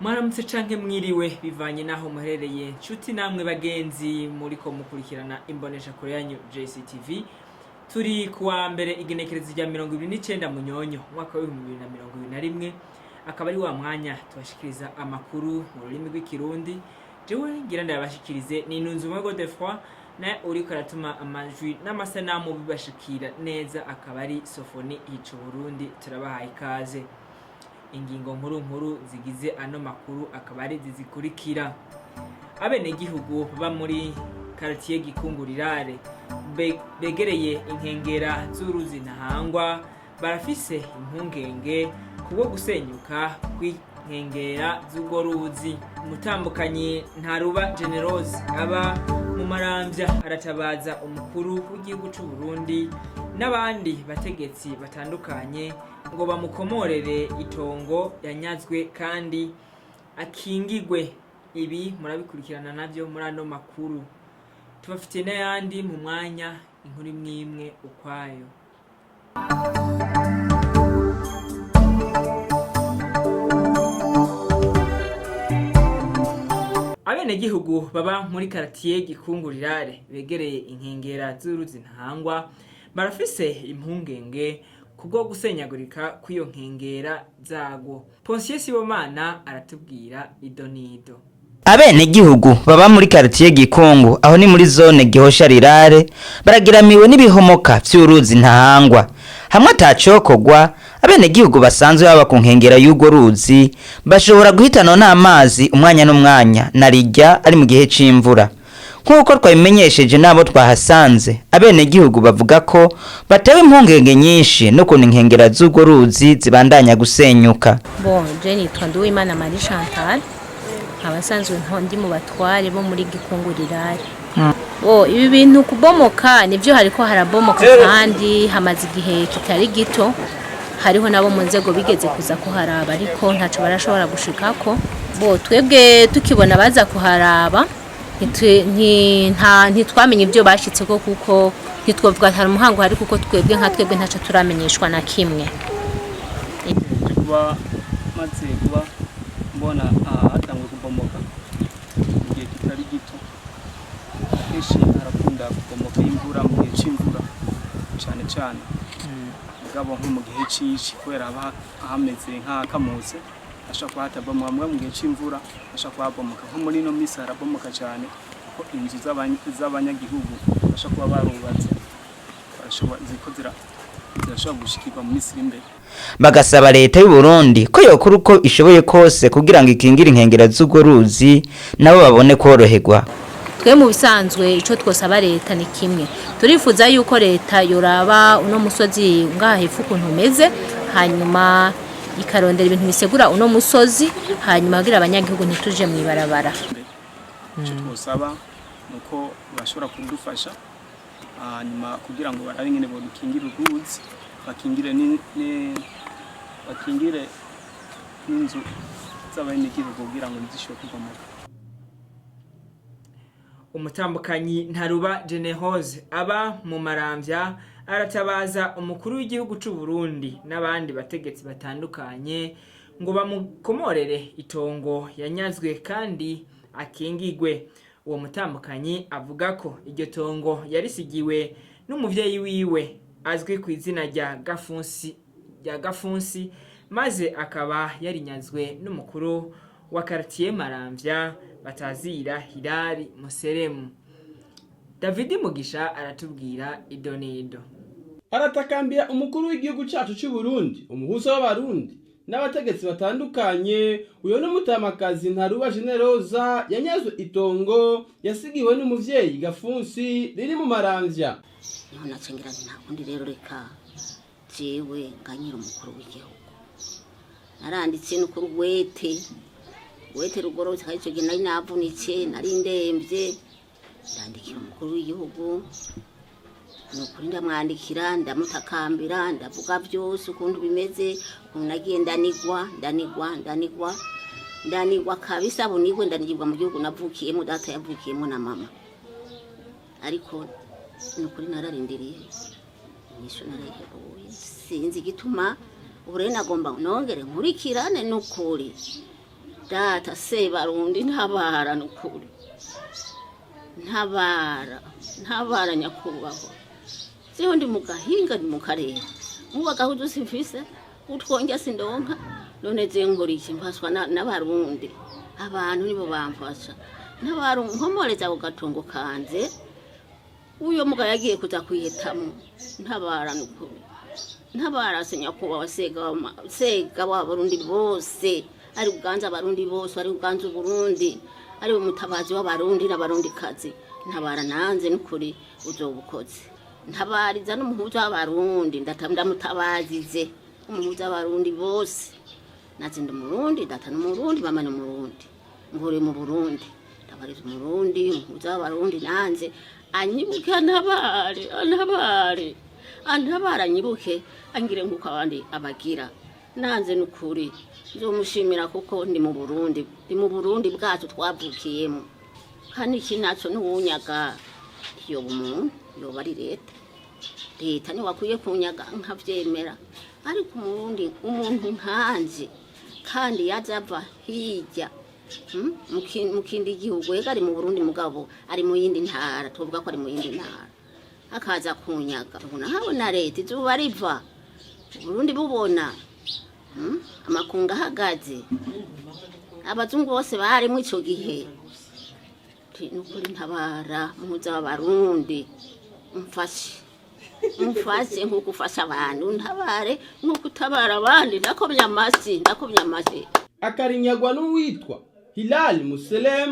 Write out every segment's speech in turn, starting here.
Mwaramutse canke mwiriwe bivanye naho muherereye, nshuti namwe bagenzi muriko mukurikirana imbonesha kure yanyu JCTV. Turi kuwa mbere, igenekerezo rya 29 Munyonyo, umwaka wa 2021, akaba ari wa mwanya tubashikiriza amakuru mu rurimi rw'Ikirundi. Jewe ngira ndayabashikirize ni Nunzumwe Godefroid, naye uriko aratuma amajwi n'amasanamu bibashikira neza akaba ari Sofoni Hica Burundi. Turabahaye ikaze. Ingingo nkuru nkuru zigize ano makuru akaba ari izi zikurikira: abenegihugu baba muri quartier Gikungurirare begereye inkengera z'uruzi Ntahangwa barafise impungenge kubwo gusenyuka kw'inkengera z'urwo ruzi. Umutambukanyi Ntaruba Generose aba mu Maramvya aratabaza umukuru w'igihugu c'u Burundi n'abandi bategetsi batandukanye ngo bamukomorere itongo yanyazwe kandi akingigwe. Ibi murabikurikirana navyo muri ano makuru. Tubafitiye n'ayandi mu mwanya, inkuru imwe imwe ukwayo. Abenegihugu baba muri karatiye Gikungurirare begereye inkengera z'uruzi Ntahangwa barafise impungenge kubwo gusenyagurika kw'iyo nkengera zarwo. Ponsier Sibomana aratubwira idonido. Abenegihugu baba muri quartier Gikungu, aho ni muri zone Gihosha Rirare, baragiramiwe n'ibihomoka vy'uruzi Ntahangwa. Hamwe atacokogwa, abenegihugu basanzwe baba ku nkengera y'urwo ruzi bashobora guhitanwa n'amazi umwanya n'umwanya, na rirya ari mu gihe c'imvura. Nk'uko twabimenyesheje n'abo twahasanze, abenegihugu bavuga ko batewe impungenge nyinshi n'ukuntu inkengera z'urwo ruzi zibandanya gusenyuka. Bon, je nitwa Nduwimana Marie Chantal, nkaba nsanzwe ndi mu batware bo muri Gikungurirare. Bo ibi bintu kubomoka nivyo, hariko harabomoka kandi hamaze igihe kitari gito. Hariho nabo mu nzego bigeze kuza kuharaba, ariko ntaco barashobora gushikako. Bo twebwe tukibona baza kuharaba, ntitwamenye ibyo bashitseko, kuko ntitwovuga nta muhango hari, kuko twebwe nka twebwe ntaco turamenyeshwa na kimwe. Nje kuba maze kuba mbona aha hatanguye kubomoka mu gihe kitari gito. Akenshi harakunda kubomoka imvura, mu gihe c'imvura cane cane, mugabo nko mu gihe c'ici, kubera haba hameze nk'ahakamutse, hashobora kuba hatabomoka. Mugabo mu gihe c'imvura hashobora kuba habomoka. Nko muri ino misi harabomoka cane, kuko inzu z'abanyagihugu bashobora kuba barubatse barashobora ziriko zirashobora gushikirwa mu misi iri imbere. Bagasaba leta y'u Burundi ko yokora uko ishoboye kose kugira ngo ikingire inkengera z'urwo ruzi, nabo babone koroherwa. Twe mu bisanzwe icyo twosaba leta ni kimwe: turifuza yuko leta yoraba uno musozi ngaha hepfo ukuntu umeze, hanyuma ikarondera ibintu bisegura uno musozi, hanyuma kugira abanyagihugu ntituje mu ibarabara. Icyo twosaba ni uko bashobora kudufasha, hanyuma kugira ngo barabe ingene bodukingira uruzi, bakingire n'inzu z'abenegihugu kugira ngo ntizishobore kubomoka. Umutambukanyi Ntaruba Generose aba mu Maramvya aratabaza umukuru w'igihugu c'u Burundi n'abandi bategetsi batandukanye ngo bamukomorere itongo yanyazwe kandi akingigwe. Uwo mutambukanyi avuga ko iryo tongo yarisigiwe n'umuvyeyi wiwe azwi ku izina rya Gafunsi, maze akaba yarinyazwe n'umukuru wa quartier Maramvya batazira Hilari Museremu. David Mugisha aratubwira idonido. Aratakambira umukuru w'igihugu cyacu cy'u Burundi, umuhuza w'Abarundi n'abategetsi batandukanye. Uyo n'umutamakazi Ntaruba Generoza yanyazwe itongo yasigiwe n'umuvyeyi Gafunsi riri mu Maramvya. Niho nacengira nti nta kundi rero, reka jewe nganyira umukuru w'igihugu. Naranditse no kuri wete wete rugororotse, kandi ico gihe nari navunitse, nari ndemvye. Ndandikira umukuru w'igihugu, ni ukuri ndamwandikira, ndamutakambira, ndavuga byose ukuntu bimeze, ukuntu nagiye ndanigwa, ndanigwa, ndanigwa, ndanigwa kabisa, bunigwe, ndanigwa mu gihugu navukiyemo, data yavukiyemo na mama. Ariko ni ukuri nararindiriye, inyishu narayihebuye, sinzi igituma. Ubu rero nagomba nongere nkurikirane, n'ukuri. Data Sebarundi, ntabara nukuri, ntabara, ntabara nyakubahwa. Jewe ndi mu gahinga, ndi mu karere mubu agahuzu simfise, utwongya sindonka. None je nkora iki? Mfashwa n'Abarundi, abantu nibo bamfasha. N'Abarundi nkomoreza ako gatongo kanje uyo mugabo yagiye kuza kwihitamwo. Ntabara nukuri, ntabara se nyakubahwa Sega w'Abarundi bose, ari uganza Abarundi bose, ari uganza Uburundi, ari umutabazi w'Abarundi n'Abarundikazi. Ntabara nanze nukuri, uzobukoze. Ntabariza n'umuhuza w'Abarundi, ndamutabazize umuhuza w'Abarundi bose. Naze ndi Umurundi, data n'Umurundi, mama n'Umurundi, nkuri mu Burundi. Ntabariza Umurundi, umuhuza w'Abarundi, nanze anyibuke, antabare, antabare, antabare, anyibuke, angire nk'uko abandi abagira. Nanze nukuri nzomushimira, kuko ndi mu Burundi, ndi mu Burundi bwacu twavukiyemo. Kandi iki naco n'uwunyaga ntiyoba umuntu, yoba ari leta. Leta niwe akwiye kunyaga nkavyemera, ariko Umurundi, umuntu nkanje, kandi yaza ava hirya mu kindi gihugu, ega ari mu Burundi mugabo ari mu yindi ntara, tuvuga ko ari mu yindi ntara, akaza kunyaga, ubona habona leta, izuba riva, Burundi bubona, amakungu ahagaze, abazungu bose barimwo ico gihe. Nukuri ntabara muhuza w'Abarundi, umfashe, umfashe nk'uko ufasha abantu, ntabare nk'uko utabara abandi. Ndakomye amasi, ndakomye amasi. Akarinyagwa n'uwitwa Hilal Muselem,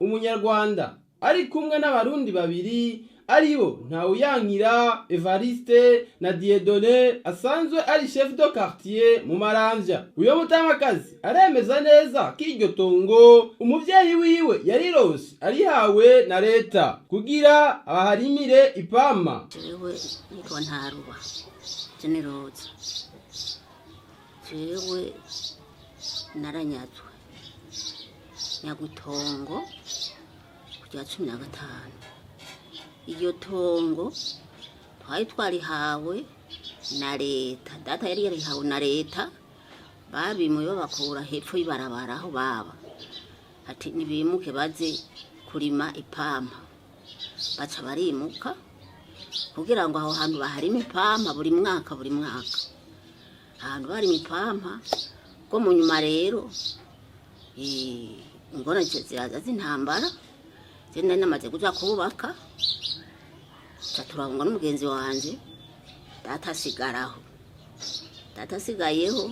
Umunyarwanda, ari kumwe n'Abarundi babiri, aribo Ntawuyankira Evariste na Dieudonné, asanzwe ari chef de quartier mu Maramvya. Uyo mutamakazi aremeza neza ko iryo tongo umuvyeyi wiwe yarirose arihawe na leta kugira abaharimire ipama. Jewe nitwa Ntaruba Generoza. Jewe naranyazwe, nyagwa itongo ku 15. Iryo tongo twari twarihawe na leta, data yari yarihawe na leta. Babimuye babakura hepfo y'ibarabara aho baba, ati nibimuke baze kurima ipampa. Baca barimuka kugira ngo aho hantu baharime ipampa buri mwaka, buri mwaka ahantu barima ipampa. Bwo mu nyuma rero ingorane ziraza z'intambara. Je nari namaze kuja kubaka, ca turahunga n'umugenzi wanje, data asigaraho. Data asigayeho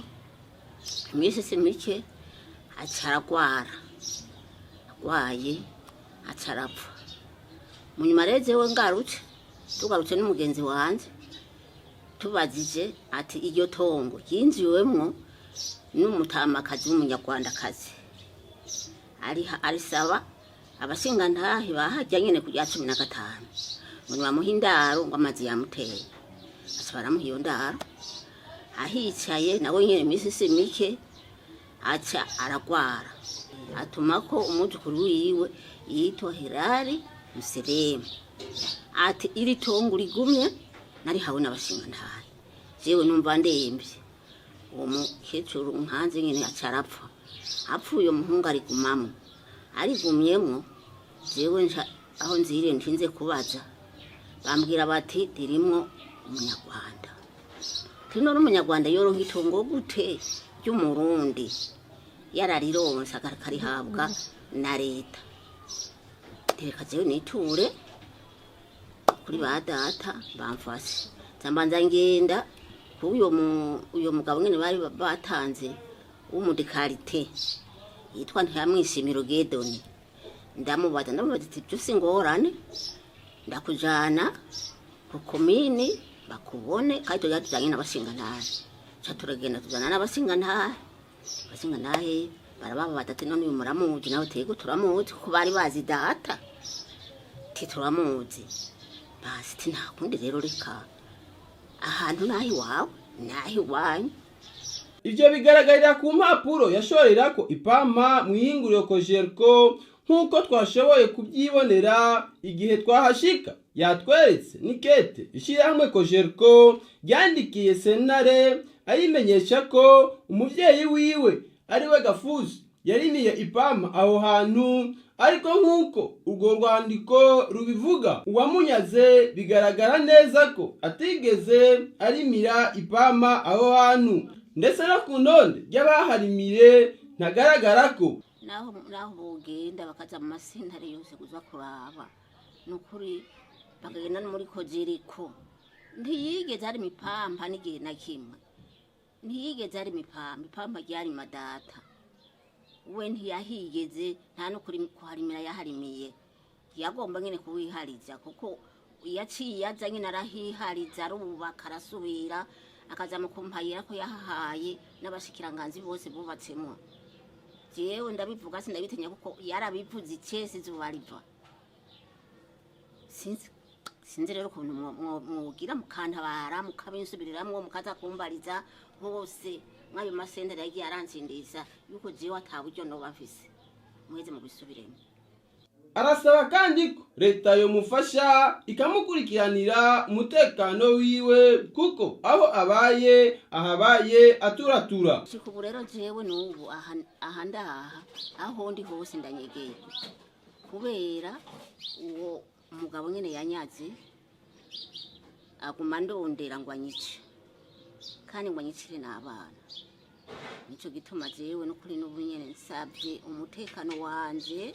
iminsi si mike aca aragwara, agwaye aca arapfa. Mu nyuma rero jewe ngarutse, tugarutse n'umugenzi wanje, tubazije ati iryo tongo ryinjiwemwo n'umutamakazi w'Umunyarwandakazi, arisaba abashingantahe bahajya nyene ku 15, ngo nibamuhe indaro, ngo amazi yamuteye. Aca baramuha iyo ndaro, ahicaye nawe nyene iminsi si mike aca aragwara, atumako umwuzukuru wiwe yitwa Hirari Museremu, ati iri tongo rigumye narihawe n'abashingantahe, jewe numva ndemvye. Uwo mukecuru nkanze nyene aca arapfa. Apfuye, umuhungu arigumamwo. Arigumyemwo, jewe nca aho nziriye ntinze kubaza, bambwira bati ririmwo Umunyarwanda. Tino n'Umunyarwanda yoronka itongo gute ry'Umurundi yararironse akarihabwa na leta? Reka jewe niture kuri ba data bamfashe. Nza ngenda kuri uyo mugabo nyene bari batanze w'umudekarite yitwa Ntiyamwishimiro Gedoni. Ndamubaza, ndamubaza ati ibyo si ingorane, ndakujana ku komini bakubone, kandi tujya tujanye n'abashingantahe. Ca turagenda tujana n'abashingantahe. Abashingantahe barababaza ati none uyu muramuzi? Nawe tego turamuzi, kuko bari bazi data. Ti turamuzi. Basi ti nta kundi rero, reka ahantu naho iwawe naho iwanyu. Ivyo bigaragarira ku mpapuro yashorerako ipampa mu ihinguriro Cogerco, nk'uko twashoboye kubyibonera igihe twahashika. Yatweretse nikete ishyirahamwe Cogerco ryandikiye sentare ayimenyesha ko umuvyeyi wiwe ari we Gafuzi. yarimiye ipampa aho hantu, ariko nk'uko urwo rwandiko rubivuga, uwamunyaze bigaragara neza ko atigeze arimira ipampa aho hantu, ndetse no ku ntonde ry'abaharimiye ntagaragara ko. Naho bogenda bakaza mu masentare yose kuza kuraba, ni ukuri bakagenda no muri koziriko, ntiyigeze arima ipampa n'igihe na kimwe, ntiyigeze arima ipampa. Ipampa ryarima data we, ntiyahigeze, nta no kuharimira yaharimiye. Yagomba nyine kuwihariza, kuko yaciye aza nyine arahihariza, arubaka, arasubira akaza mu kumpayira ko yahahaye n'abashikiranganzi bose bubatsemwo. Jewe ndabivuga sindabitinya, kuko yarabivuze icese izuba riva. Sinzi rero ukuntu mwogira mukantabara, mukabinsubiriramwo, mukaza kumbariza hose mw'ayo masentare yagiye arantsindisha yuko jewe ata buryo noba mfise. Muheze mubisubiremo. Arasaba kandi ko leta yomufasha ikamukurikiranira umutekano wiwe, kuko aho abaye ahabaye aturatura. Shika ubu rero jewe n'ubu aha ndaha, aho ndi hose ndanyegeye kubera uwo mugabo nyene yanyaze, aguma ndondera ngo anyice, kandi ngo anyicire n'abana. Nico gituma jewe n'ukuri n'ubu nyene nsabye umutekano wanje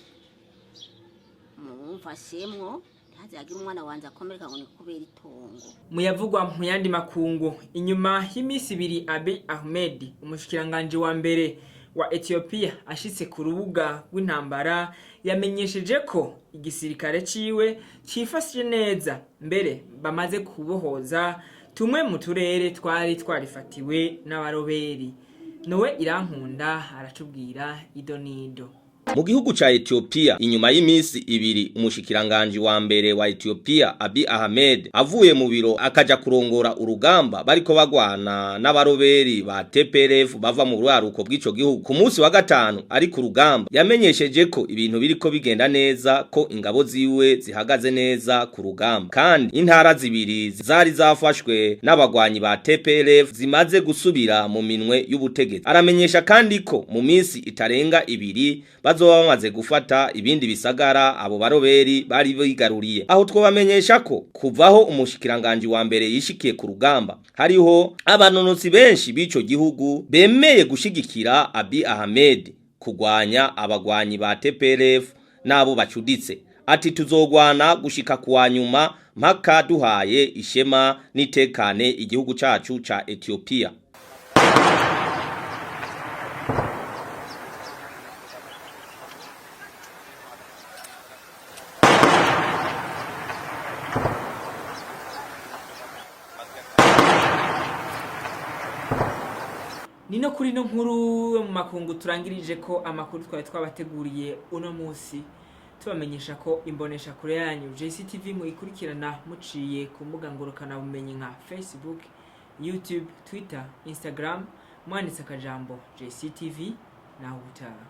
mumfashemwo, ntihazagire umwana wanje akomereka ngo ni kubera itongo. Muyavugwa mu yandi makungu, inyuma y'iminsi 2 Abiy Ahmed, umushikiranganji wa mbere wa Ethiopia, ashitse ku rubuga rw'intambara, yamenyesheje ko igisirikare ciwe cifashe neza, mbere bamaze kubohoza tumwe mu turere twari twarifatiwe n'abaroberi. Nowe Irankunda aratubwira idonido. Mu gihugu ca Ethiopia, inyuma y'iminsi 2 umushikiranganje wa mbere wa Ethiopia Abiy Ahmed avuye mu biro akaja kurongora urugamba bariko bagwana n'abaroberi ba TPLF bava mu rwaruko bw'ico gihugu, ku munsi wa gatanu ari ku rugamba yamenyesheje ko ibintu biriko bigenda neza, ko ingabo ziwe zihagaze neza ku rugamba, kandi intara 2 zari zafashwe n'abagwanyi ba TPLF zimaze gusubira mu minwe y'ubutegetsi. Aramenyesha kandi ko mu minsi itarenga 2 bazoba bamaze gufata ibindi bisagara abo baroberi bari bigaruriye. Aho twobamenyesha ko kuvaho umushikiranganje wa mbere yishikiye ku rugamba, hariho abanonotsi benshi b'ico gihugu bemeye gushigikira Abiy Ahmed kugwanya abagwanyi ba TPLF nabo bacuditse. Ati tuzogwana gushika kuwa nyuma mpaka duhaye ishema n'itekane igihugu cacu ca Ethiopia. Nino kuri no nkuru yo mu makungu turangirije ko amakuru twari twabateguriye uno munsi, tubamenyesha ko imbonesha kure yanyu JCTV muyikurikirana muciye ku mbuga ngurukana bumenyi nka Facebook, YouTube, Twitter, Instagram, mwanditse akajambo JCTV. Naho ubutaha.